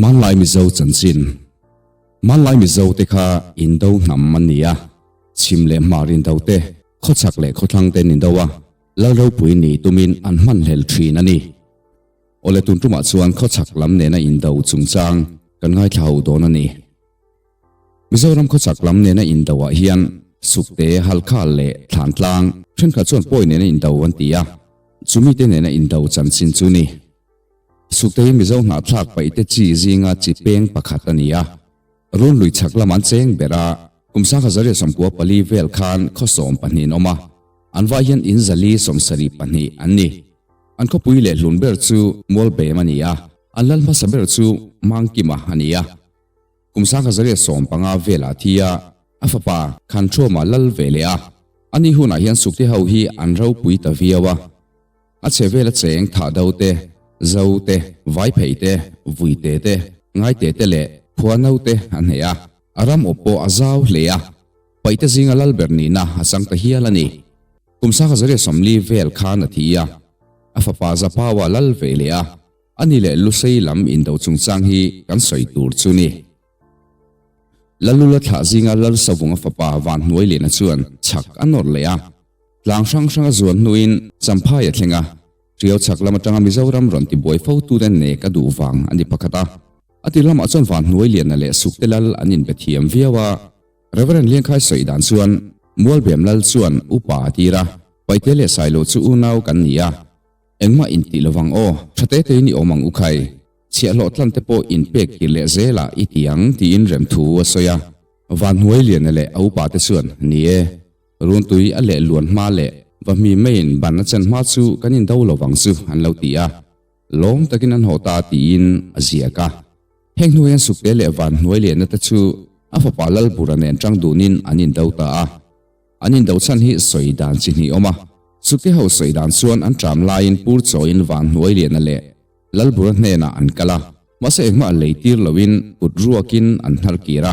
Hmanlai Mizo chanchin Hmanlai Mizo te kha Indo hnam an ni a, chhim leh hmar Indo te, khawchhak leh khawthlang ten Indo a, lal ropui ni tumin an hmanhlel thin a ni. Awle tun tumah chuan khawchhak lam nena Indo chungchang kan ngaithla ho dawn a ni. Mizoram khawchhak lam nena Indo ah hian Sukte, Halkha leh Thlantlang thenkhat chuan pawi nena Indo an ti a, chumite nena Indo chanchin chu ni. Sukte hi Mizo hnahthlak paihte chi zinga chi peng pakhat a ni a. Run lui chhak lam an cheng ber a, kum sangha zariat 94 vel khan khaw 12 an awm a, an vai hian in zali 72 an ni. An khawpui leh hlun ber chu Mualbem a ni a, an lal hmasa ber chu Mangkima a ni a. Kum 1915 velah a thi a, a fapa Khanthawma lal ve leh a. Ani hunah hian Sukte ho hi an ropui ta viau a. A chhe vela cheng thah do te, zo te, vai phei te, vui te te, ngai te te leh khua no te an hei a. A ram awp pawh a zau hle a, paihte zinga lal ber nihna a chang ta hial a ni. Kum 1940 vel khan a thi a, a fapa Zapaua lal ve leh a, ani leh Lusei lam indo chungchang hi kan sawi tur chu ni. Lalula thlah zinga Lal Savunga fapa Vanhnuailiana chuan chhak a nawr leh a. Tlang hrang hrang a zuan hnuin Champhai a thleng a, Ṭiau chhak lam aṭanga Mizoram rawn tibuai fo tute nek a duh vang a ni pakhat a. A ti lamah chuan Vanhnuailiana leh Sukte Lal an inbe thiam viau a. Reverend Liangkhai sawi dan chuan Mualbem Lal chuan upa a tir a, Paite leh Sailo chu unau kan ni a, engmah intih lovang aw, ṭha te tein i awm ang u khai. Chhiahhlawh tlan te pawh inpek kir leh zelah i ti ang tiin remthu a sawi a. Vanhnuailiana leh a upa te chuan, Ni e, Runtui a leh luan hma leh va hmi maiin ban a chen hma chu kan indo lo vang chu an lo ti a, lawm takin an haw ta tiin a ziak a. Heng hnu hian Sukte leh Vanhnuailiana te chu a fapa Lalbura nen tang dunin an indo ta a. An indo chhan hi sawi dan chi hnih awm a, Sukte ho sawi dan chuan an tram laiin pur chawiin Vanhnuailiana leh Lalbura hnenah an kal a, mahse engmah lei tir loin kut ruakin an hnar kir a.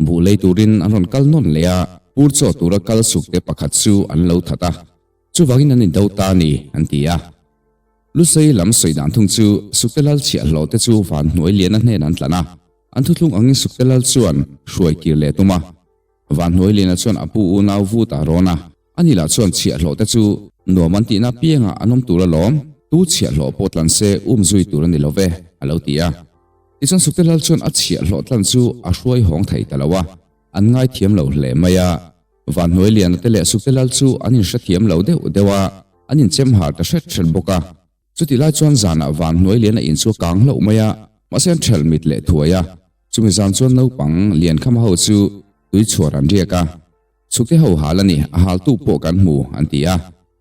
Buh lei turin an rawn kal nawn leh a, pur chaw tura kal sukte pakhat chu an lo that a, chuvangin an indo ta a ni, an ti a. Lusei lam sawi dan thung chu Sukte Lal chhiahhlawh te chu van hnuai liana hnenah an tlan a, an thuthlung angin Sukte Lal chuan hruai kir leh tum a. Van hnuai liana chuan a pu unau vut a rawn a, ani lah chuan chhiahhlawh te chu nuam an tihna piangah an awm tur alawm, tu chhiahhlawh pawh tlan se um zui tur a ni lo ve, a lo ti a. Tichuan Sukte Lal chuan a chhiahhlawh tlan chu a hruai hawng thei ta lo a, an ngaithiam lo hle mai a. Vanhnuai Liana te leh Sukte Lal chu an inhrethiam lo deuh deuh a, an inchem har ta hret hret bawk a. Chutih lai chuan zanah Vanhnuai Liana in chu a kang hlauh mai a, mahse an ṭhelh mit leh thuai a. Chumi zan chuan naupang Liankhama ho chu tui chhuar an riak a. Chhukte ho hal a ni, a haltu pawh kan hmu, an ti a.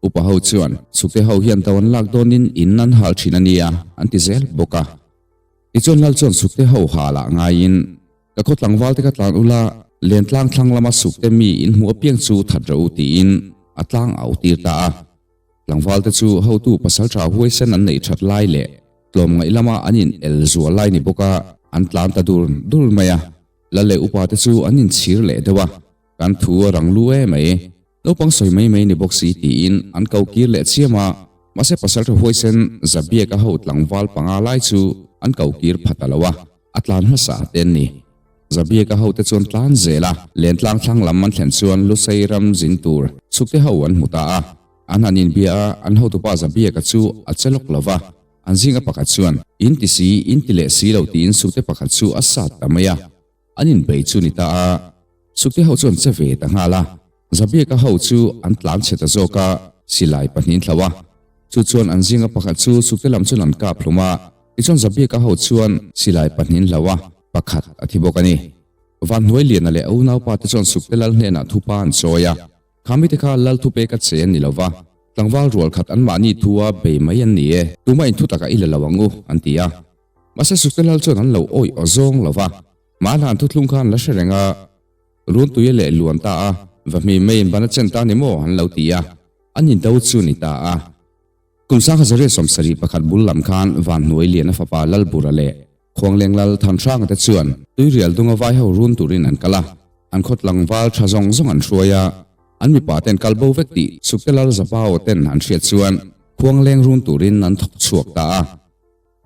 Upa ho chuan, Chhukte ho hian do an lak dawnin in an hal thin a nia, an ti zel bawk a. Tichuan Lal chuan Chhukte ho halah ngaiin, Ka khaw tlangval te ka tlan ula, Lentlang thlang lama Chhukte mi in hmuh apiang chu that rawh u, tiin a tlang au tir ta a. Tlangval te chu hotu pasal tha huaisen an neih that lai leh tlawmngaih lama an in el zual lai ni bawk a, an tlan ta dur dur mai a. Lal leh upa te chu an inchhir leh deuh a, kan thu a rang lu em mai, naupang sawi mai mai ni bawk si tiin an ko kir leh chiam a, mahse pasaltha huaisen Zabiaka ho tlangval panga lai chu an ko kir pha ta lo a, a tlan hmasa te an ni. Zabiaka ho te chuan tlan zel a, lentlang thlang lam an thlen chuan Lusei ram zin tur chhukte ho an hmu ta a, an han inbia a, an hotupa Zabiaka chu a che lawk lo va. An zinga pakhat chuan, In ti si, in ti leh si lo tiin sukte pakhat chu a sat ta mai a. An inbei chu ni ta a. Sukte ho chuan che ve ta nghal a. Zabiaka ho chu an tlan chhe ta zawk a, silai pahnih thlo a. Chu chuan an zinga pakhat chu sukte lam chuan an kap hlum a. Tichuan Zabiaka ho chuan silai pahnih hlo a, pakhat a thi bawk a ni. Vanhnuai Liana leh a unaupa te chuan sukte lal hnenah thupa an chawi a. Kha mite kha lal thupek a che an ni lo va, tlangval rual khat anmahni thua bei mai an ni e, tumah in thu takah i la lo ang u, an ti a. Mahse Sukte lal chuan an lo awih aw zawng lo va, mahla an thuthlung kha an la hre reng a, Runtui a leh luan ta a, va hmi maiin ban a chen ta ni maw an lo ti a, an indo chu ni ta a. Kum 1971 bul lam khan Vanhnuai Liana fapa Lalbura leh Khuangleng Lal Thanhranga te chuan Tuirial dunga vai ho run turin an kal a, an khaw tlangval tha zawng zawng an hruai a, an mipa ten kal bo vek tih Sukte Lal Zapao ten an hriat chuan Khuangleng run turin an thawk chhuak ta a.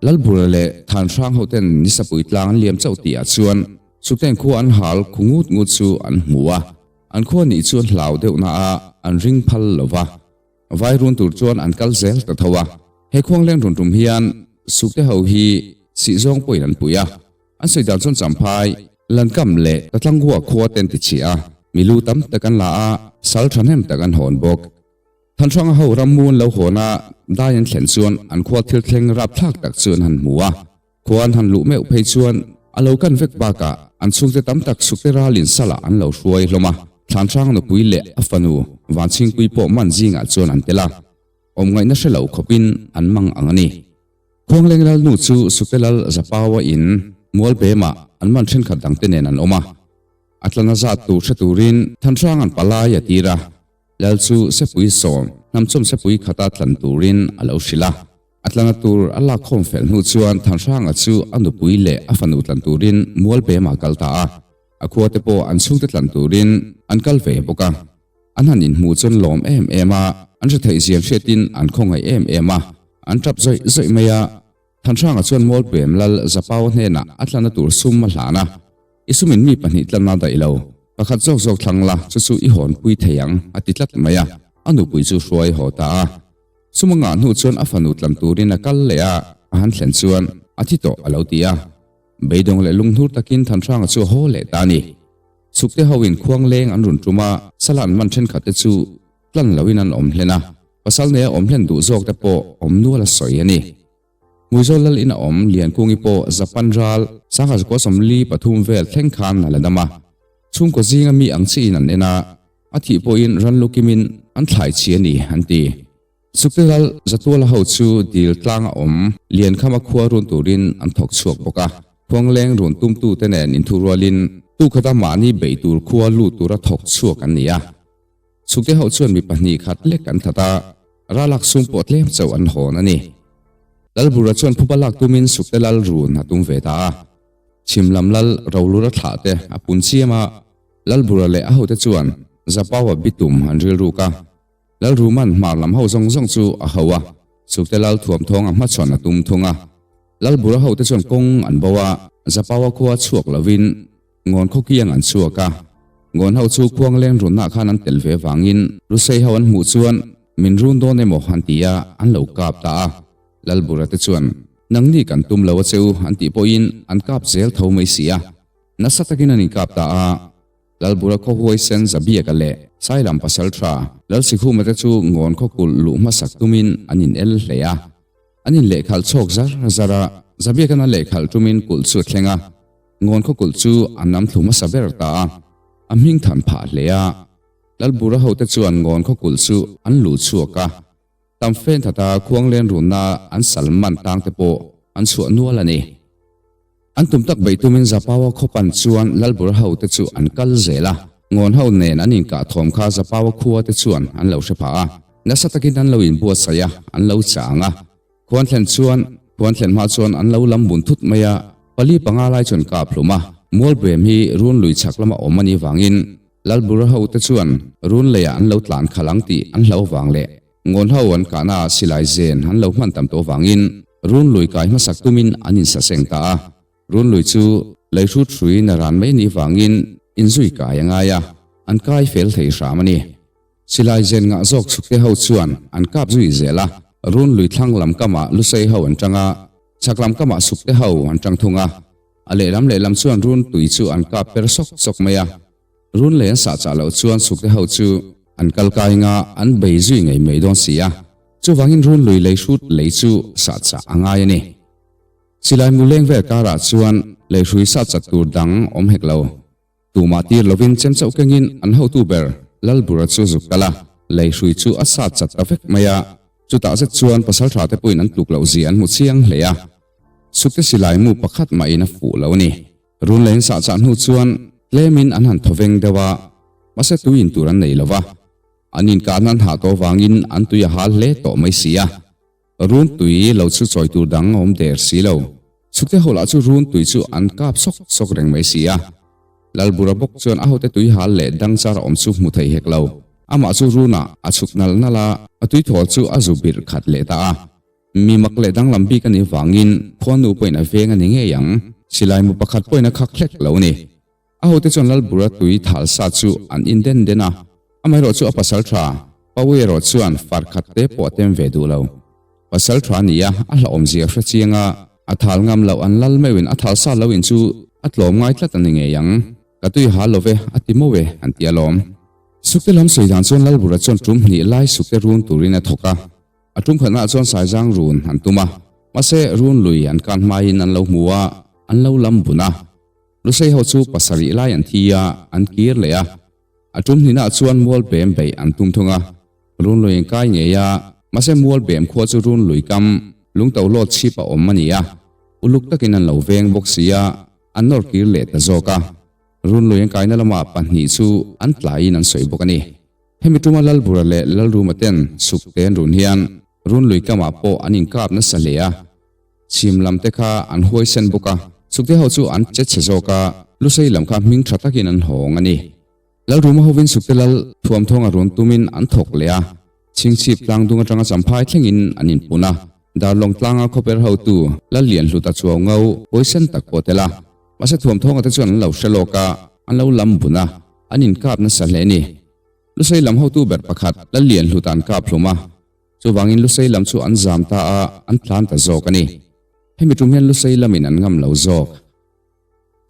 Lalbura leh Thanhrang hoten Nisapui tlang an liam chauh tihah chuan Sukten khua an hal khu ngut ngut chu an hmu a, an khua nih chu an hlau deuh na a, an ring phal lo va. Vai run tur chuan an kal zel ta tho a. He khuangleng run tum hian Sukte ho hi sih zawng pawhin an pui a. An sawi dan chuan Champhai, Lankam leh Tatlangua khua ten ti chhia a, milu tam tak an la a, sal thahnem tak an hawn bawk. Thanhranga ho rammu an lo hawn a, dai an thlen chuan an khua thil thleng rapthlak tak chu an han hmu a. Khua an han luh meuh phei chuan a lo kan vek bakah an chhungte tam tak sukte ralin salah an lo hruai hlawm a. Thlanhranga nupui leh a fanu Vanchhingpui pawh man zingah chuan an tel a, awm ngaihna hre lo khawpin an mang ang a ni. Khuangleng Lalnu chu Sukte Lal Zapaua in Mualbemah an man thenkhat dangte nen an awm a. A tlana zat tur hre turin Thanhrang an palai a tir a. Lal chu sepui sawm, hnamchawm sepui khata tlan turin a lo hrilh a. A tlana tur a lak khawm fel hnu chuan Thanhranga chu a nupui leh a fanu tlan turin Mualbemah a kal ta a. A khuate pawh an chhungte tlan turin an kal ve bawk a. An han inhmuh chuan lawm em em a, an hre theih zian hriatin an khawngaih em em a, an tap zawih zawih mai a. Thanhranga chuan Mualpem Lal Zapau hnenah a tlanna tur sum a hlan a, I sumin mi pahnih tlanna daih lo, pakhat zawk zawk thlang la, chu chu i hawnpui thei ang, a ti tlat mai a, a nupui chu hruai haw ta a. Sum a ngah hnu chuan a fanu tlan turin a kal leh a, a han thlen chuan a thi tawh a lo ti a. Beidawng leh lunghnur takin Thanhranga chu a haw leh ta a ni. Chhukte hoin khuang leng an run tum a, sala an man thenkhat te chu tlan loin an awm hlen a, pasal neia awm hlen duh zawk te pawh awm nual a sawi a ni. Hmuizawl lal in a awm Liankungi pawh Japan ral sangha zakua 43 vel thleng khan a la dam a, chhungkaw zinga mi ang chiin an en a, a thih pawhin ran lukimin an thlai chi a ni an ti. Sukte lal Zatuala ho chu dil tlanga awm Liankhama khua run turin an thawk chhuak bawk a, Khuangleng run tumtute nen inthurualin tukhata mahni beih tur khua lut tura thawk chhuak an ni a. Sukte ho chuan mi pahnih khat lek an that a, ralak sum pawh tlem chauh an hawn a ni. Lalbura chuan phuba lak tumin Sukte lal run a tum ve ta a. Chhim lam lal Rolura thlah te a pun chiam a, Lalbura leh a hote chuan Zapaua bitum an rilruk a. Lalruman hmar lam ho zawng zawng chu a ho a, Sukte lal thuamthawng a hmachhawn a tum thung a. Lalbura hote chuan kawng an bo a, Zapaua khua chhuak lovin Ngawn khaw kiang an chhuak a. Ngawn ho chu khuangleng runna khan an tel ve vangin Lusei ho an hmuh chuan min run dawn emaw an ti a, an lo kap ta a. Lalbura te chuan nangni kan tum lo a che u an tih pawhin an kap zel tho mai si a. Nasa takin an inkap ta a. Lalbura khaw huaisen Zabiaka leh Sailam pasal tha Lalsikhuma te chu Ngawn khaw kulh luh hmasak tumin an in el hle a. An in lehkhalh chhawk zar zar a, Zabiakan a lehkhalh tumin kulh chu a thleng a. Ngawn khaw kulh chu a nam thlu hmasa ber ta a, a hming than phah hle a. Lalbura hote chuan Ngawn khaw kulh chu an luh chhuak a. Tam fen thata khuanglen runna an sal man tang te pawh an chhuah nual a ni. An tum tak beih tumin Zapaua khaw pan chuan Lalbura hote chu an kal zel a. Ngawn ho nen an inkah thawm kha Zapaua khua te chuan an lo hre phah a. Nasa takin an lo inbuatsaih a, an lo chang a. Khuan thlen chuan khuan thlen hma chuan an lo lam bun thut mai a, pali panga lai chuan kap hlum a. Mualbem hi run lui chhak lama awm a nih vangin Lalbura hote chuan run leiah an lo tlan khalh ang tih an hlau vang leh Ngawn ho an kahna silai zen an lo hman tam tawh vangin run lui kai hmasak tumin an insaseng ta a. Run lui chu lei hrut hrui na ran mai nih vangin inzui kai a ngai a, an kai fel thei hram a ni. Silai zen ngah zawk chhukte ho chuan an kap zui zel a, run lui thlang lam kamah Lusei ho an tang a, chhak lam kamah Sukte ho an tang thung a. A lehlam lehlam chuan run tui chu an kap per sawk sawk mai a. Run lei an sah chah loh chuan Sukte ho chu an kal kai nga an bei zui ngei mai dawn si a, chuvangin run lui lei hrut lei chu sah chah a ngai a ni. Silai mu leng vel karah chuan lei hrui sah chat tur dang awm hek lo. Tumah tir lovin chem chauh kengin an hotu ber Lalbura chu zuk kal a, lei hrui chu a sat chat ta vek mai a. Chutah zet chuan pasaltha te pawhin an tluk loh zia an hmu chiang hle a. Sukte silai mu pakhat mahin a fuh lo a ni. Run leiin sah chah hnu chuan tlemin an han thawveng deuh a, mahse tuiin tur an nei lo va. An inkahna an hah tawh vangin an tui a hal hle tawh mai si a. Run tui lo chu chawi tur dang a awm der si lo. Chhukte ho lah chu run tui chu an kap sawk sawk reng mai si a. Lalbura bawk chuan a hote tui hal leh dang char a awm chu hmu thei hek lo. Amah chu runah a chhuk nal nal a, a tui thawl chu a zu birh khat leh ta a. Mi mak leh danglam bik a nih vangin khuanu pawhin a veng a ni ngei ang. Silai mu pakhat pawhin a khak hlek lo a ni. A hote chuan Lalbura tui thal sa chu an in den den a, amaherawh chu a pasal tha Pawi erawh chuan far khat te pawh a tem ve duh lo. Pasal tha a ni a, a hlauhawmzia a hre chiang a, a thal ngam loh an lal meuhin a thal sa lo in chu a tlawm ngai tlat a ni ngei ang. Ka tui ha lo ve, a ti maw e, an ti alawm. Sukte lam sawi dan chuan Lalbura chuan tum hnih lai sukte run turin a thawk a. A tum khatnaah chuan Saizang run an tum a, mahse run lui an kan hmain an lo hmu a, an lo lam bun a. Lusei ho chu pasarih lai an thi a, an kir leh a. A tum hnihnaah chuan mual bem beih an tum thung a. Run lui an kai ngei a, mahse mual bem khua chu run lui kam lungto lawt chhip a awm a ni a. Uluk takin an lo veng bawk si a, an nawr kir leh ta zawk a. Run lui an kaina lamah pahnih chu an tlaiin an sawi bawk a ni. Hemi tuma Lalbura leh Lalruma ten suk te an run hian run lui kamah pawh an inkap nasa hle a. Chhim lam te kha an huaisen bawk a, chukte ho chu an che chhe zawk a, Lusei lam kha hming tha takin an hawng a ni. Lalruma hovin sukte lal thuamthawng a run tumin an thawk leh a, Chhingchhip tlang dung atanga Champhai thlengin an inpun a, Darlawng tlanga khawper hotu Lallianhluta chuau ngo huaisen tak pawh tel a, mahse thuamthawnga te chuan an lo hre lawk a, an lo lam bun a, an inkap nasa hle a ni. Lusei lam hotu ber pakhat Lallianhluta an kap hlum a. Chuvangin Lusei lam chu an zam ta a, an tlan ta zawk a ni. Hemi tum hian Lusei lamin an ngam lo zawk.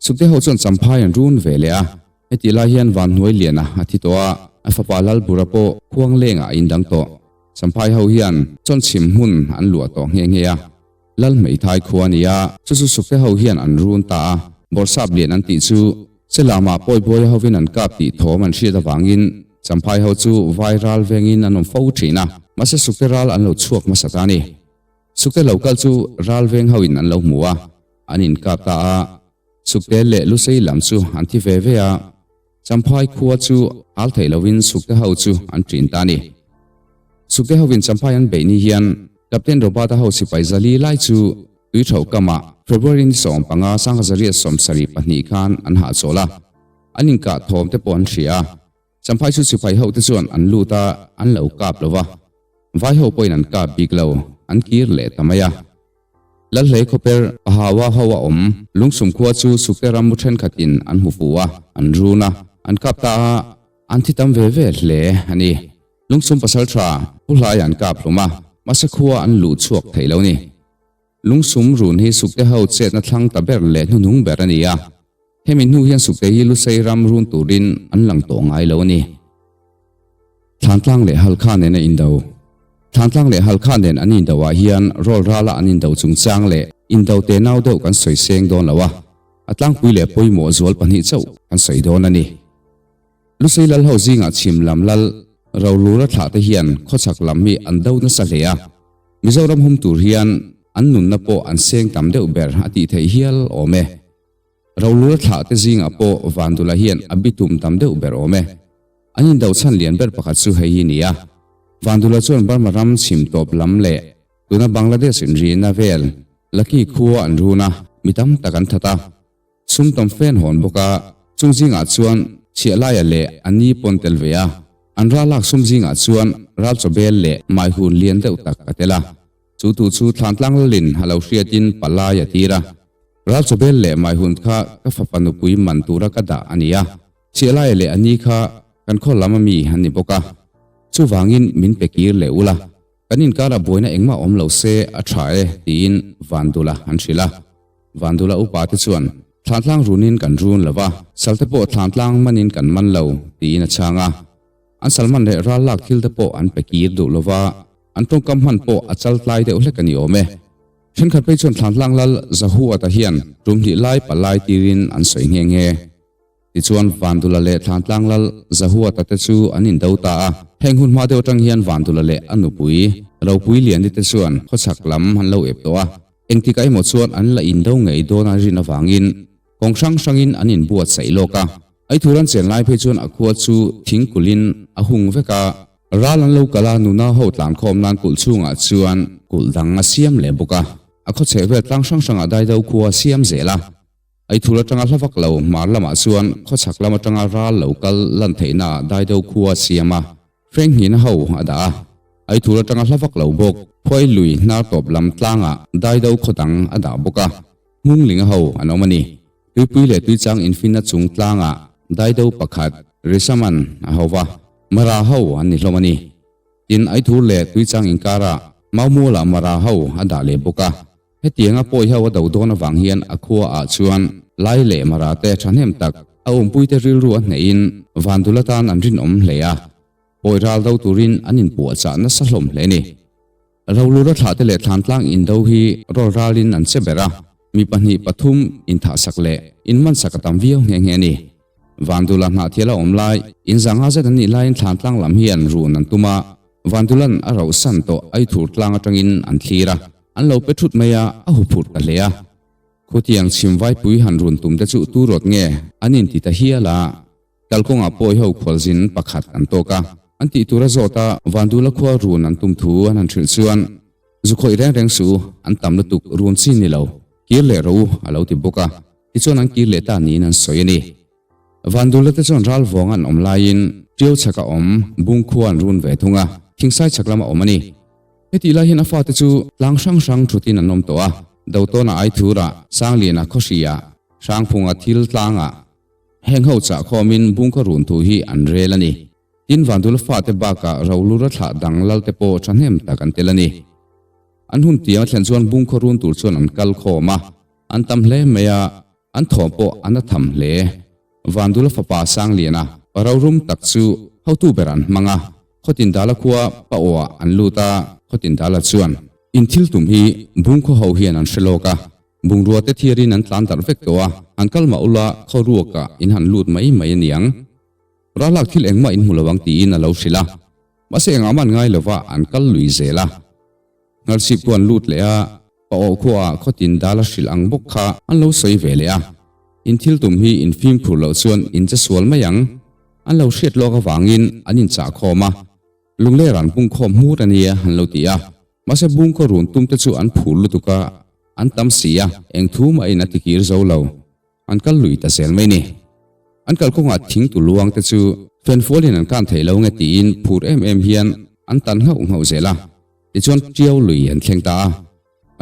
Sukte ho chuan Champhai an run ve leh a, hetih lai hian Vanhnuai Liana a thi tawh a, a fapa Lalbura pawh Khuanglengah a indang tawh. Champhai ho hian Chawnchhim hmun an luah tawh nghe nghe a, Lal Hmeithai khua a ni a, chu chu Sukte ho hian an run ta a, Bawrhsap lian an tih chu Selama Pawibuaia hovin an kap tih thawm an hriat avangin Champhai ho chu vai ral vengin an awm fo thin a, mahse Sukte ral an lo chhuak hmasa ta a ni. Sukte lo kal chu ral veng hoin an lo hmu a, an inkap ta a, Sukte leh Lusei lam chu an thi ve ve a, Champhai khua chu hal theih lovin Sukte ho chu an ṭin ta a ni. Sukte hovin Champhai an beih ni hian Captain Robert-a ho sipai zali lai chu tui ṭhoh kamah February ni 15 1772 khan an hahchawl a, an inkah thawm te pawh an hria a. Champhai chu sipai ho te chuan an lut a, an lo kap lo va, vai ho pawhin an kap bik lo, an kir leh ta mai a. Lalhlei khawper Pahawa ho a awm, Lungsum khua chu Sukte ram mu thenkhatin an hmu fuh a, an run a, an kap ta a, an thi tam ve ve hle a ni. Lungsum pasal tha Pu Hlai an kap hlum a, mahse khua an luh chhuak thei lo ni. Lungsum run hi Sukte ho chetna thlang ta ber leh hnuhnung ber a ni a, hemi hnu hian Sukte hi Lusei ram run turin an lang tawh ngai lo a ni. Thlantlang leh Halkha nen a indo Thlantlang leh Halkha nen an indo ah hian rawl rala an indo chungchang leh indo tenau deuh kan sawi seng dawn lo a, a tlangpui leh pawimawh zual pahnih chauh kan sawi dawn a ni. Lusei lal ho zingah chhim lam lal Rolura thlah te hian khawchhak lam hi an do nasa hle a, Mizoram hum tur hian an nunna pawh an seng tam deuh ber a tih theih hial awm e. Rolura thlah te zingah pawh Vandula hian a bitum tam deuh ber awm e. An indo chhan lian ber pakhat chu hei hi ni a, Vandula chuan Burma ram chhim tawp lam leh tuna Bangladesh inrihna vel Laki khua an run a, mi tam tak an that a. Sum tam fe an hawn bawk a, chung zingah chuan chhiahlaia leh a ni pawn tel ve a, an ral lak sum zingah chuan ral chawbel leh maihun lian deuh tak a tel a. Chu tu chu Thlantlang lalin a lo hriatin palai a tir a, Ral chawbel leh maihun kha ka fapa nupui man tura ka dah a ni a, chhiahlaia leh a ni kha kan khaw lam ami an ni bawk a, chuvangin min pe kir leh ula, kan inkarah buaina engmah awm lo se a tha e tiin Vandula an hrilh a. Vandula upa te chuan, Thlantlang runin kan run lo va, salte pawh thlantlang manin kan man lo, tiin a chhang a. An sal man leh ral lak thil te pawh an pe kir duh lo va, an tawngkam hman pawh a chal tlai deuh hlek a ni awm e. Thenkhat phei chuan thlantlang lal Zahuata hian tum hnih lai palai tirin an sawi nghe nghe. Tichuan, Vandula leh Thlantlang lal Zahuata te chu an indo ta a. Heng hun hma deuh atang hian Vandula leh a nupui, Ropui Liani te chuan khawchhak lam an lo ep tawh a. Engtikah emaw chuan an la indo ngei dawn a rin avangin kawng hrang hrangin an inbuatsaih lawk a. Aithur an chen lai phei chuan a khua chu thingkulhin a hung vek a. Ral an lo kal a, nuna ho tlankhawm nan kulh chhungah chuan kulh dang a siam leh bawk a. A khawchheh vel tlang hrang hrangah daido khua a siam zel a. Aithur atanga hla vak lo hmar lamah chuan khawchhak lam atanga ral lo kal lan theihna ah daido khua a siam a, Hrenghina ho a dah a. Aithur atanga hla vak lo bawk. Phuai lui hnar tawp lam tlangah Daido khaw dang a dah bawk a, Hmunglinga ho an awm a ni. Tuipui leh Tuichang infinna chung tlangah Daido pakhat Risaman a ho va, Mara ho an ni hlawm a ni. Tin, Aithur leh Tuichang inkarah Maumualah Mara ho a dah leh bawk a. Hetianga pawi ho a do dawn avang hian a khua ah chuan Lai leh Mara te thahnem tak a awmpuite rilru a hnehin Vandul atan an rinawm hle a. Pawi ral do turin an inpuahchah nasa hlawm hle ni. Rolura thlahte leh Thlantlang indo hi rawl ralin an che ber a, mi pahnih pathum inthahsak leh inmansak a tam viau nghe nghe a ni. Vandula hnahthial a awm lai, inzanga zet an nih laiin Thlantlang lam hian run an tum a, Vandulan a rauhsan tawh Aithur tlang atangin an thlir a, an lo pe thut mai a, a huphurh ta hle a. Khutiang chhim vaipui han run tum te chu tu rawt nge an inti ta hial a. Kalkawngah pawi ho khualzin pakhat an tawk a, an tih tur a zawt a, Vandula khua run an tum thu an han hrilh chuan, Zu khawih reng reng suh u, an tam lutuk run chi ni lo, kir leh rawh u, a lo ti bawk a, tichuan an kir leh ta niin an sawi a ni. Vandula te chuan ral vawng an awm laiin Ṭiau chhaka awm Bung khua an run ve thung a, Thingsai chhak lama awm a ni. Hetih lai hian a fate chu tlang hrang hrang thutin an awm tawh a, Dotawna Aithura, Sangliana Khawhria, Hrangphunga Thil tlangah, Heng ho chah khawmin bungkhaw run thu hi an rel a ni. Tin Vandula fate bakah Rolura thlah dang lal te pawh thahnem tak an tel a ni. An hun tiang a thlen chuan bungkhaw run tur chuan an kal khawm a, an tam hle mai a, an thawm pawh an a tham hle. Vandula fapa Sangliana pa rorum tak chu hotu ber an hmang a, Khawtindala khua pa awah an lut a, Khawtindala chuan in thil tum hi bungkhaw ho hian an hre lawk a, Bungrua te thiarin an tlan darh vek tawh a, han kal mah ula khaw ruakah in han lut mai mai a niang. Ralak thil engmah in hmu lo ang tiin a lo hrilh a, mahse engah man ngai lova an kal lui zel a. Ngalsip pawh an lut leh a, pa awh khuaah khawtin dal a hrilh ang bawk kha an lo sawi ve leh a. In thil tum hi in fimkhur loh chuan in che sual mai ang. An lo hriat lawk avangin an inchah khawm a. Lungler an pungkhawm hmur a nia an lo ti a, mahse bungkaw run tum te chu an phur lutuk a, an tam si a, eng thu mahin a tikir zo lo. An kal lui ta zel mai ni. An kalkawngah thing tu luang te chu fenfualin an kan thei lo nge tiin phur em em hian an tan nghauh nghauh zel a, tichuan Tiau lui an thleng ta a.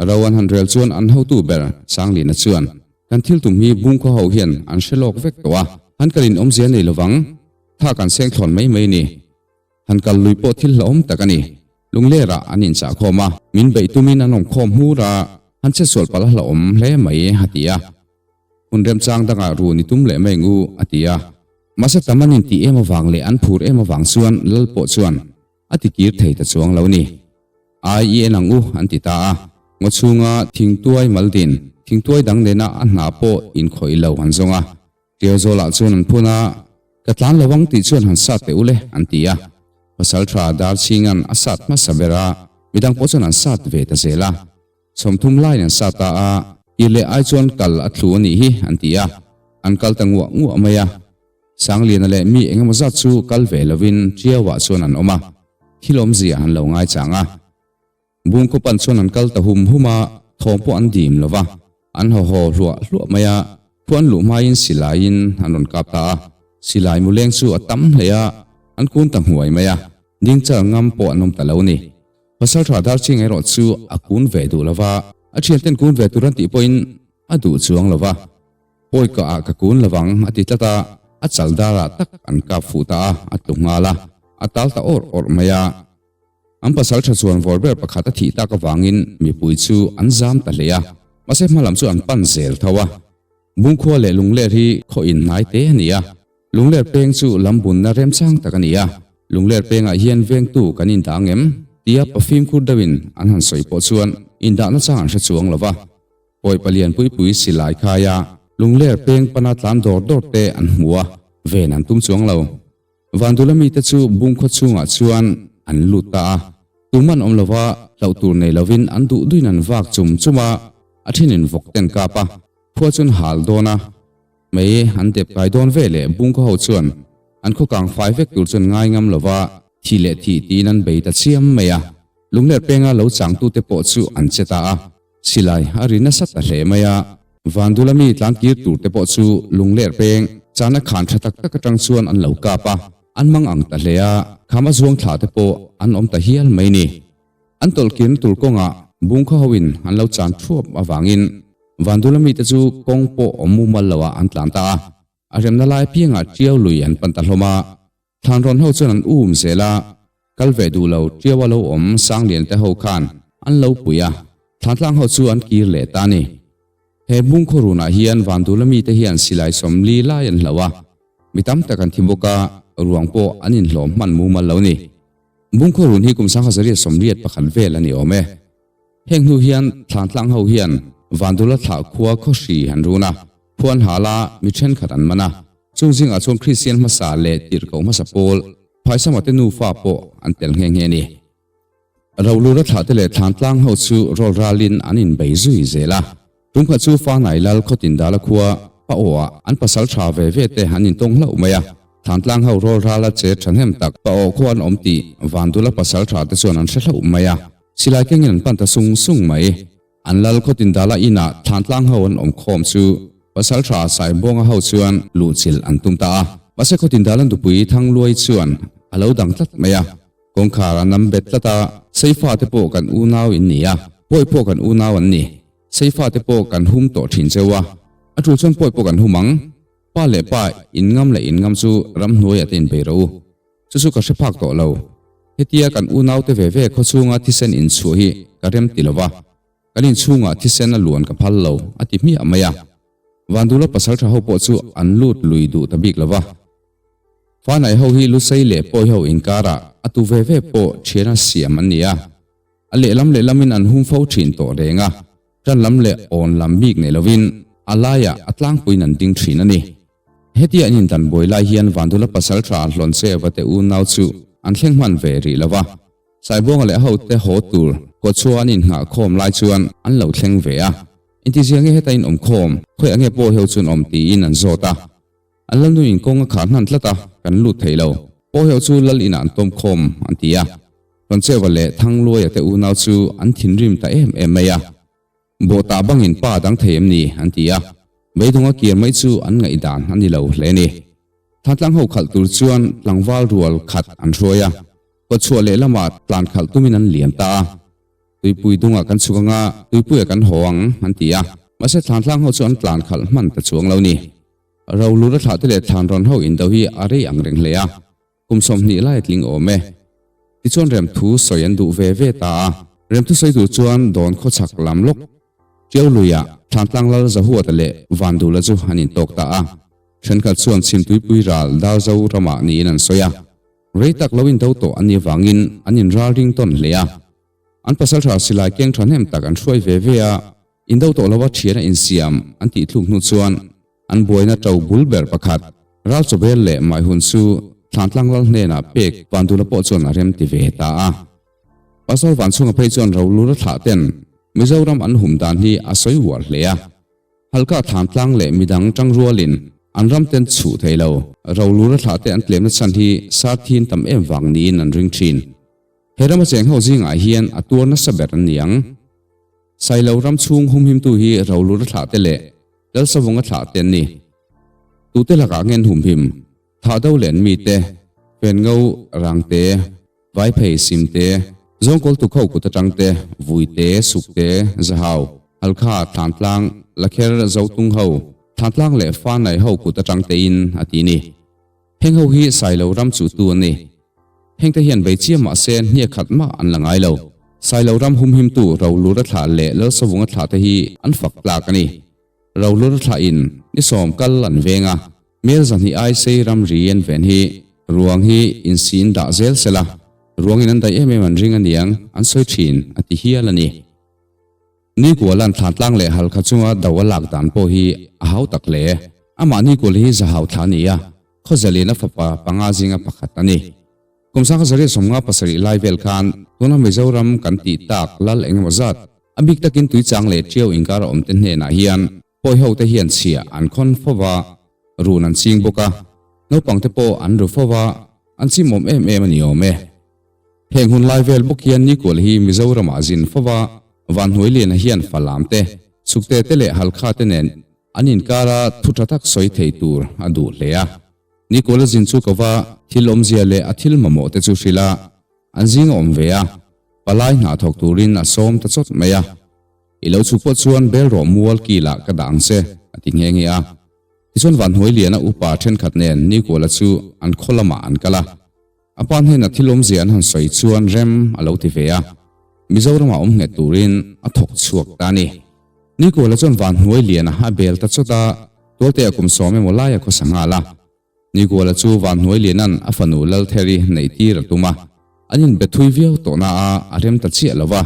Ro an han rel chuan an hotu ber Sanglina chuan, Kan thil tum hi bungkaw ho hian an hre lawk vek tawh a, an kalin awmzia nei lovang, tha kan seng thlawn mai mai ni. Han kal lui pawh thil hlauhawm tak a ni. Lunglerah an inchah khawm a, min beih tumin an awm khawm hmur a, han chetsual palh a hlauhawm hle mai, a ti a. Hun remchang dangah run i tum leh mai ngu, a ti a. Mahse tam an intih em avang leh an phur em avang chuan Lal pawh chuan a tikir thei ta chuang lo ni. Ai i en ang u, an ti ta a. Ngaw chhunga thingtuai maldin, thingtuai dang nena a hna pawh inkhawih lo an zawng a. Tiauzawlah chuan an phun a, Ka tlan lo ang tih chuan han sat teh u le, an ti a. Pasal tha Darchhinga'n a sat hmasa ber a, midang pawh chuan an sat ve ta zel a. Sawmthum laiin an sat ta a, Kir leh ai chuan kal a thlu a nih hi, an ti a. An kal ta nguah nguah mai a. Sangliana leh mi engemaw zat chu kal ve lovin Tiauah chuan an awm a, thil awmzia an lo ngaichang a. Bungkaw pan chuan an kal ta hum hum a, thawm pawh an dim lo va, an haw haw hluah hluah mai a, thu an luh hmain silaiin an rawn kap ta a, silai mu leng chu a tam hle a, an kun ta hnuai mai a, ding char ngam pawh an awm ta lo a ni. Pasaltha Darching erawh chu a kun ve duh lo va, a thianten kun ve tur an tih pawhin a duh chuang lo va, Pawi ka ah ka kun lovang a ti tlat a, a chal darah tak an kap fuh ta a, a tlu nghal a, a tal ta awrh awrh mai a. An pasal tha chuan vawr ber pakhat a thih tak avangin mipui chu an zam ta hle a, mahse hma lam chu an pan zel tho a. Bungkhua leh Lungler hi khaw inhnai te a ni a, Lungler peng chu lam bunna remchang tak a ni a, Lungler pengah hian vengtu kan indah ang em? tia pa fimkhur deuhin an han sawi pawh chuan indahna chang an hre chuang lo va. Pawi palian pui pui silai khaia Lungler peng pana tlan dawr dawr te an hmu a, ven an tum chuang lo. Vandula mite chu bungkhaw chhungah chuan an lut ta a, tuman awm lova hlauh tur nei lovin an duh duin an vak chum chum a, a thenin vawk ten kap a, khua chuan hal dawn a, mei an dep kai dawn ve leh bungkhaw ho chuan an khaw kang fai vek tur chuan ngai ngam lova thi leh thih tiin an bei ta chiam mai a, lungler penga lo changtute pawh chu an che ta a. Silai a ri nasa ta hle mai a, Vandula mi tlankir tur te pawh chu lungler peng chana khan tha tak tak atang chuan an lo kap a, an mang ang ta hle a, khama zuang thla te pawh an awm ta hial mai ni. An tawlhkirna tur kawngah Bungkhaw hoin an lo chan thuap avangin Vandula mite chu kawng pawh awm mumal loah an tlan ta a. A remna lai piangah Tiau lui an pan ta hlawm a. Thlanrawn ho chuan an um zel a, kal ve duh lo Tiau a lo awm Sanglian te ho khan an lo pui a, Thlantlang ho chu an kir leh ta a ni. He Bungkhaw runah hian Vandula mite hian silai 40 lai an hloh a, mi tam tak an thi bawk a, ruang pawh an inhlawm hman mumal lo ni. Bungkhaw run hi kum 1981 vel a ni awm e. Heng hnu hian Thlantlang ho hian Vandula thlah khua khawhri an run a, phuan hal a, mi thenkhat an man a. Chung zingah chuan Kristian hmasa leh tirhkoh hmasa pawl, Phaisama te nufa pawh an tel nghe nghe a ni. Rohlura thlah te leh Thlantlang ho chu rawl ralin an inbei zui zel a. Tumkhat chu Fanai Lal Khawtindala khua pa awh-ah an pasal tha ve ve te an intawng hlauh mai a. Thlantlang ho rawl rala che thahnem tak pa awh khua an awm tih Vandula pasal tha te chuan an hre hlauh mai a. Silai kengin an pan ta sung sung mai. An Lal Khawtindala inah Thlantlang ho an awm khawm chu pasal tha Saibuanga ho chuan luhchilh an tum ta a. Mahse Khawtindala nupui Thangluai chuan a lo dang tlat mai a. Kawngkhar an nam bet tlat a, Seifa te pawh kan unau in ni a, pawi pawh kan unau an ni. Seifa te pawh kan hum tawh thin cheu a, a tul chuan pawi pawh kan hum ang. Pa leh pa inngam leh inngam chu ramhnuaiah te inbei rawh u. Chu chu ka hre phak tawh lo. Hetia kan unau te ve ve khawchhunga thisen inchhuah hi ka rem ti lo va, kan inchhungah thisen a luan ka phal lo, a ti hmiah mai a. Vandula pasaltha ho pawh chu an lut lui duh ta bik lo va. Fanai ho hi Lusei leh Pawi ho inkarah a tu ve ve pawh thiana siam an ni a. A lehlam lehlamin an hum fo thin tawh reng a, tan lam leh awn lam bik nei lovin a laiah a tlangpuiin an ding thin a ni. Hetia an indan buai lai hian Vandula pasaltha Hlawncheva te unau chu an thleng hman ve rih lo va. Saibuanga leh hote haw tur kawchhuah an inngah khawm lai chuan an lo thleng ve a. Intizia nge heta in awm khawm, khawiah nge pawh heu chu an awm tiin an zawt a. An lalnu in kawng a khar hnan tlat a, kan lut thei lo. Pawheuh chu lal inah an tawm khawm, an ti a. Hlawncheuva leh Thangluaia te unau chu an thinrim ta em em mai a. Bawhtah bangin pa dang thei em ni? an ti a. Beidawng a kir mai chu an ngaihdan a ni lo hle ni. Thantlang ho khalh tur chuan tlangval rual khat an hruai a. Kawtchhuah lehlamah tlan khalh tumin an liam ta a. Tuipui dungah kan chhuk anga, tuipuiah kan haw ang, an ti a. Mahse thlantlang ho chu an tlan khalh hman ta chuang lo ni. Rolura thlah te leh thlan rawn ho indo hi a rei ang reng hle a, kum 20 lai a tling awm e. Tichuan remthu sawi an duh ve ve ta a, remthu sawi tur chuan dawn khawchhak lam lawk Tiau luiah Thlantlang Lal Zahuata leh Vandula chu an intawk ta a. Thenkhat chuan Chhimtuipui ral Darzo ramah niin an sawi a, rei tak lo indo tawh an nih avangin an inralring tawn hle a. An pasaltha silai keng thahnem tak an hruai ve ve a, Indo tawh lova thian a insiam an tih thluk hnu chuan an buaina to bul ber pakhat, Ralchawbel leh Maihun chu Thlantlang lal hnenah pek Vandula pawh chuan a rem ti ve ta a. Pastor Vanchhunga phei chuan Rolura thlah ten Mizoram an hum dan hi a sawi uar hle a. Halka Thlantlang leh midang tangrualin an ram ten chhuh thei lo, Rolura thlah te an tlemna chhan hi Sarthin tam em vang niin an ring thin. He rama cheng ho zingah hian a tuar nasa ber an ni ang. Sailo ram chhung humhimtu hi Rolura thlah te leh Lalsavunga thlah te an ni. Tute lakah ngen humhim, thah do len mi te, Fenngo, Rangte, Vaiphei, Simte, Zawngkawl tukho kut atang te, Vuite, Sukte, Zahau, Halkha, Thlantlang, Lakher, Zotung ho, Thlantlang leh Fanai ho kut atang tein a ti ni. Heng ho hi Sailo ram chuhtu an ni. Hengte hian bei chiam mah se hniak khat mah an la ngai lo. Sailo ram humhimtu Rolura thlah leh Lalsavunga thlah te hi an fak tlak a ni. Rolura thlah in ni sawm kal an veng a, mel 200 ai sei ram ri an ven hi ruang hi insi in dah zel sela, ruang in an daih em em an ring aniang an sawi thin a ti hial a ni. Nikualan Thlantlang leh Halkha chunga do a lak dan pawh hi a hau tak hle. Amah Nikual hi Zahau thla a ni a, Khawzeliana fapa panga zinga pakhat a ni. Kum 1957 lai vel khan tuna Mizoram kan tih tak lal engemaw zat, a bik takin Tuichang leh Tiau inkar a awmte hnenah hian pawi hote hian chhia an khawn fo va, run an ching bawk a, naupangte pawh an ru fo va, an chimawm em em a ni awm e. Heng hun lai vel bawk hian Nikual hi Mizoramah zin fo va, Vanhnuailiana hian Falam te, Chhukte te leh Halkha te nen an inkara thu tha tak sawi thei tur a duh hle a. Nikuala zin chu ko va, thil awmzia leh a thil mamawh te chu hrilh a, an zing a awm ve a. Palai hna thawk turin a sawm ta chawt mai a. I lo chhuk pawh chuan bel rawh mual kilah ka dah ang che, a ti nghe nghe a. Tichuan Vanhnuailiana upa thenkhat nen Nikuala chu an khaw lamah an kal a. A pa hnena thil awmzia an han sawi chuan rem a lo ti ve a. Mizoramah awm nghet turin a thawk chhuak ta a ni. Nikuala chuan Vanhnuailiana a bel ta chawt a, Tualtea kum sawm emaw laia khawsa nghal a. Nikuala chu Vanhnuailiana'n a fanu Laltheri neih tir a tum a, an inbe thui viau tawh na a, a rem ta chiah lo va,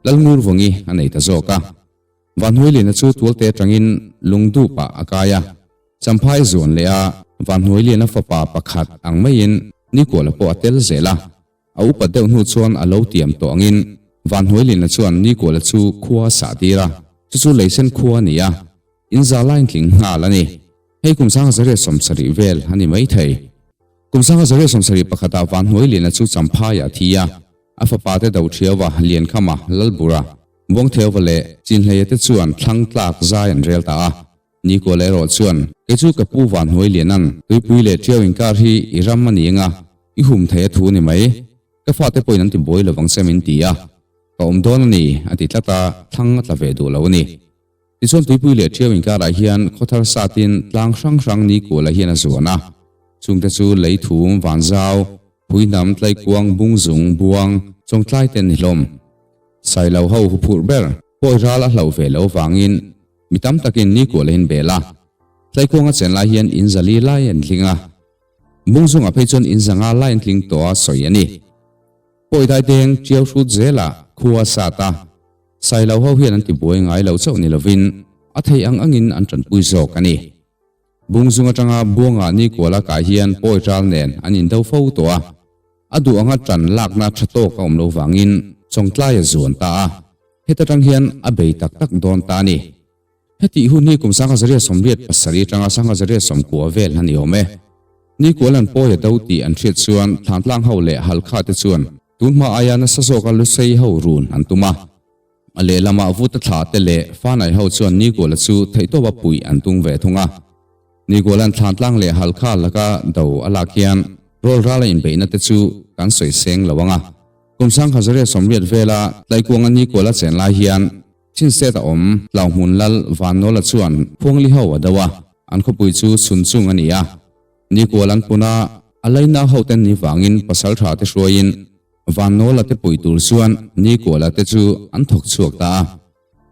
Lalngurvawngi a nei ta zawk a. Vanhnuailiana chu tualte atangin lungdupah a kai a, Champhai zuan leh a, Vanhnuailiana fapa pakhat ang maiin Nikuala pawh a tel zel a. A upat deuh hnu chuan a lo tiam tawh angin Vanhnuailiana chuan Nikuala chu khua a sah tir a, chu chu Leisen khua a ni a, inza lain tling nghal a ni. Hei kum 1970 vel a ni mai thei. Kum 1971 ah Vanhnuailiana chu Champhaiah a thi a, a fapa te Dothiauva, Liankhama, Lalbura, Buangtheuva leh Chinhleia te chuan thlang tlak zai an rel ta a. Nikuala erawh chuan, Kei chu ka pu Vanhnuailiana'n tuipui leh Ṭiau inkar hi i ram a ni anga i hum thei a thu ni mai. Ka fate pawhin an ti buai lovang che min ti a, ka awm dawn a ni, a ti tlat a, thlang a tla ve duh lo a ni. Tichuan tuipui leh ṭhiau inkarah hian khawthar satin tlang hrang hrang ni kualah hian a zuan a. Chungte chu lei thum, vanzau, phuihnam, tlaikuang, bungzung, buang, chawngtlai te an ni hlawm. Sailo ho huphurh ber pawi ral a hlauh ve loh avangin mi tam takin ni kualah hian bel a. Tlaikuanga chen lai hian in zali lai an tling a. Bungzungah phei chuan in zanga lai an tling tawh a sawi a ni. Pawi daideng ṭiau hrut zelah khua a sat a. Sailo ho hian an tibuai ngai lo chauh ni lovin a thei ang angin an tanpui zawk a ni. Bungzung atanga Buanga Nikuala kai hian pawi ral nen an indo fo tawh a, a duh anga tan lakna tha tawk a awm lo vangin Chawngtlai a zuan ta a, heta tang hian a bei tak tak dawn ta a ni. Hetih hun hi kum 1987 atanga 1990 vel a ni awm e. Nikuala'n pawi a do tih an hriat chuan Thlantlang ho leh Halkha te chuan Tun hma aia nasa zawka Lusei ho run an tum a. A lehlamah Vuta thla te leh Fanai ho chuan Nikuala chu theihtawpa puih an tung ve thung a. Nikuala'n Thlantlang leh Halkha laka do a lak hian rawl rala inbeihna te chu kan sawi seng lo ang a. Kum 1980 vela Tlaikuanga Nikuala chen lai hian Chinset a awm Tlauhmun Lal Vannawla chuan Phuangli ho a do a, an khawpui chu Chhunchung a ni a. Nikual an pun a, a laina hoten ni vangin pasaltha te hruaiin Vannawla te pui tur chuan Nikuala te chu an thawk chhuak ta a.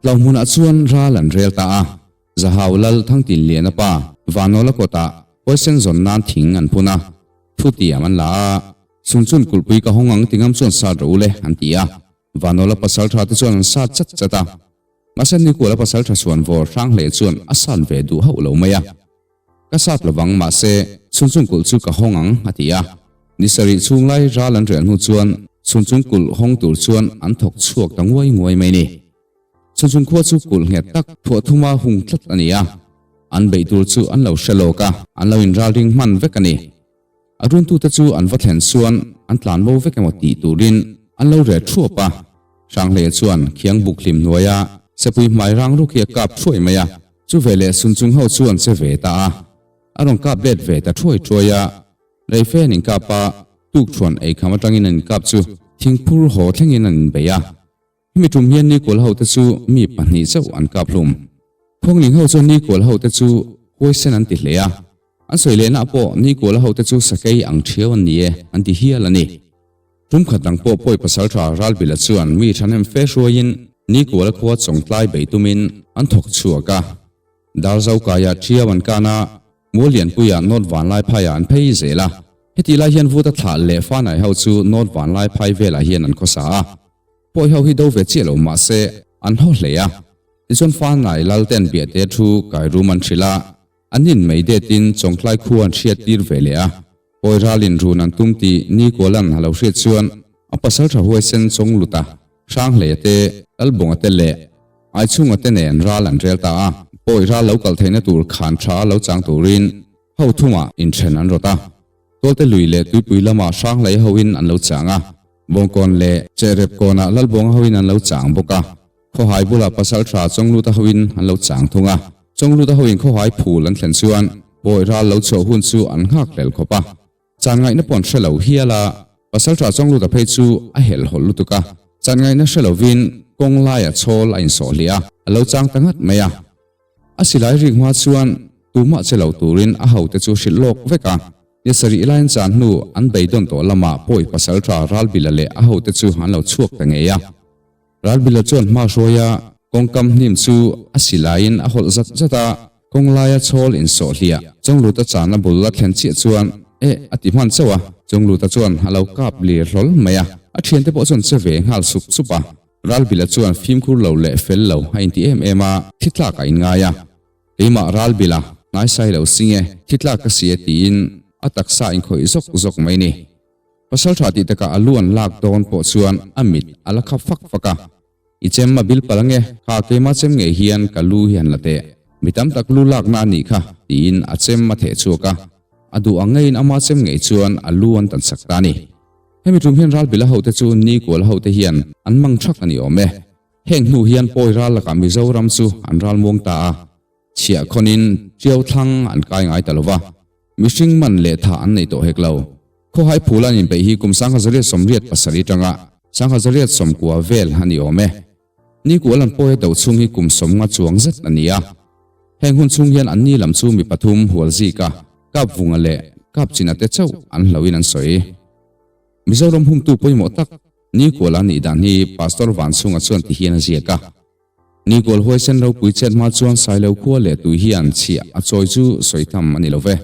Tlauhmunah chuan ral an rel ta a, Zahau Lal Thangtinliana pa Vannawla kawtah poison zawn nan thing an phun a, thu tiam an la a, Chhunchun kulhpui ka hawng ang ti ngam chuan sat rawh u le an ti a, Vannawla pasaltha te chuan an sat chat chat a. Mahse Nikuala pasaltha chhuan vawr hrang hle chuan a sat ve duh hauh lo mai a. Ka sat lovang mahse chhunchung kulh chu ka hawng ang a ti a. Ni sarih chhung lai ral an rel hnu chuan chhunchung kulh hawng tur chuan an thawk chhuak ta nguai nguai mai ni. Chhunchung khua chu kulh nghet tak thuah thuma hung tlat a ni a. An beih tur chu an lo hre lawk a, an lo inral ring hman vek a ni. A runtute chu an va thlen chuan an tlan bo vek emaw tih turin an lo reh thuap a. Hranghleia chuan khiang buk hlim hnuaia sepui hmai rang ruk hi a kap thuai mai a. Chu veleh Sunchung ho chu an che ve ta a, a rawn kap let ve ta thuai thuai a. Reife an inkap a, tukthuan eikham atangin an inkap chu thingphur haw thlengin an inbei a. Hemi tum hian Nikual hote chu mi pahnih chauh an kap hlum. Khuangling ho chuan Nikual hote chu huaisen an ti hle a, an sawi lehna pawh Nikuala hote chu sakei ang thiau an ni e an ti hial a ni. Tum khat dang pawh pawi pasaltha Ralbila chuan mi thahnem fe hruaiin Nikuala khua chawngtlai bei tumin an thawk chhuak a. Darzo kaia thiau an kan a, Muallianpuia North Vanlaiphaiah an phei zel a. Hetih lai hian Vuta thlah leh Fanai ho chu North Vanlaiphai velah hian an khawsa a. Pawi ho hi do ve chiah lo mahse an haw hle a. Tichuan Fanai Lalten biahte thu kai rum an hrilh a, an in mei detin Chawngtlai khua an hriat tir ve leh a. Pawi ralin run an tum tih Nikualan a lo hriat chuan a pasal tha huaisen Chawngluta, Hranghleia te, Lalbunga te leh Aichhunga te nen ral an rel ta a. Pawi ral lo kal theihna tur khan tha lo chang turin ho thumah inthen an rawt a. Tualte lui leh tuipui lamah Hranghleia hoin an lo chang a. Bawngkawn leh Chehrep kawnah Lalbuanga hoin an lo chang bawk a. Khawhai bulah Pasaltha Chawngluta hoin an lo chang thung a. Chawngluta hoin khawhai phul an thlen chuan pawi ral lo chhuah hun chu an nghak hlel khawp a. Chan ngaihna pawh an hre lo hial a, Pasaltha Chawngluta phei chu a helhhawlh lutuk a. Chan ngaihna hre lovin kawng laia chhawl a insawh hliah a, a lo chang ta ngat mai a. A silai rik hma chuan tumah che lo turin a hote chu hrilh lawk vek a. Ni sarih laiin chan hnu an beidawn tawh lamah pawi pasaltha Ralbila leh a hote chu an lo chhuak ta ngei a. Ralbila chuan hma hruai a, kawngkam hnim chu a silaiin a hawlh zat zat a, kawng laia chhawl insawh hliah Chawngluta chana bul a thlen chiah chuan eh a ti hman chauh a, Chawngluta chuan a lo kap lir hlawl mai a, a thiante pawh chuan che ve nghal sup sup a. Ralbila chuan fimkhur lo leh fel lo a inti em em a, thi tlak a inngai a. Keimah Ralbila, hnaisai lo sing e, thi tlak ka si e tiin a taksa a inkhawih zawk zawk mai ni. Pasal tha tih takah a lu an lak dawn pawh chuan a mit a la khap fak fak a. I chem a bil palh ange, kha keima chem ngei hian ka lu hi han la teh. Mi tam tak lu lakna a nih kha, tiin a chem a theh chhuak a. A duh ang ngeiin ama chem ngei chuan a lu an tan sak ta a ni. Hemi tum hian Ralbila hote chu Nikuala hote hian an mang thak a ni awm e. Heng hnu hian pawi ral lakah Mizoram chu an ral muang ta a. Chhiah khawnin Tiau thlang an kai ngai ta lo va, mihring man leh tha an nei tawh hek lo. Khawhai phul an inpeih hi kum 1877 tanga 1890 vel a ni awm e. Nikual an pawi a do chhung hi kum 50 chuang zet a ni a. Heng hun chhung hian anni lam chu mi pathum hual zik a, Kapvunga leh Kapchina te chauh an hlauhin an sawi. Mizoram humtu pawimawh tak Nikuala nih dan hi Pastor Vanchhunga chuan ti hian a ziak a. Nikual huaisen ropui chet hma chuan Sailo khua leh tui hian chhiah a chawi chu sawi tham a ni lo ve.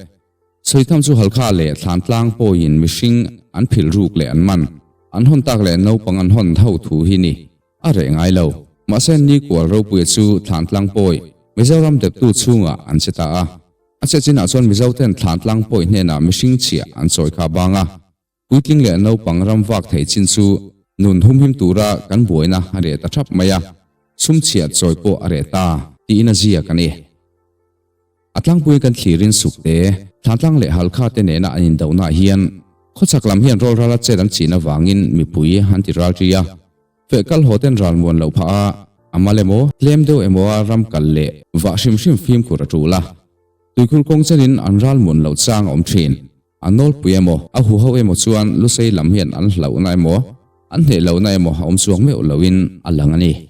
Sawi tham chu Halkha leh Thlantlang pawhin mihring an philh ruk leh an man, an hawn tak leh naupang an hawn ho thu hi ni a reh ngai lo. Mahse Nikual ropuia chu Thlantlang pawi Mizoram deptu chhungah an che ta a. A che chinah chuan Mizoten Thlantlang pawi hnenah mihring chhiah an chawi kha bang a. Puitling leh naupang ram vak thei chin chu nun humhim tura kan buaina a reh ta thap mai a, chhumchhiat chawi pawh a reh ta tiin a ziak a ni. A tlangpuiin kan thlirin Sukte, Thlantlang leh Halkha te nena an indohnaah hian khawchhak lam hian rawlrala chet an chin avangin mipui an ti ral ṭi a, feh kal haw ten ral muan loh phah a, a mal emaw, tlem deuh emaw a ram kal leh vah hrim hrim fimkhur a ṭul a, tuikhur kawng chenin an ral muan loh chang a awm ṭhin. A nawlpui emaw, a huho emaw chuan Lusei lam hian an hlauhna emaw, an hneh lohna emaw a awm chuang meuh loin a lang a ni.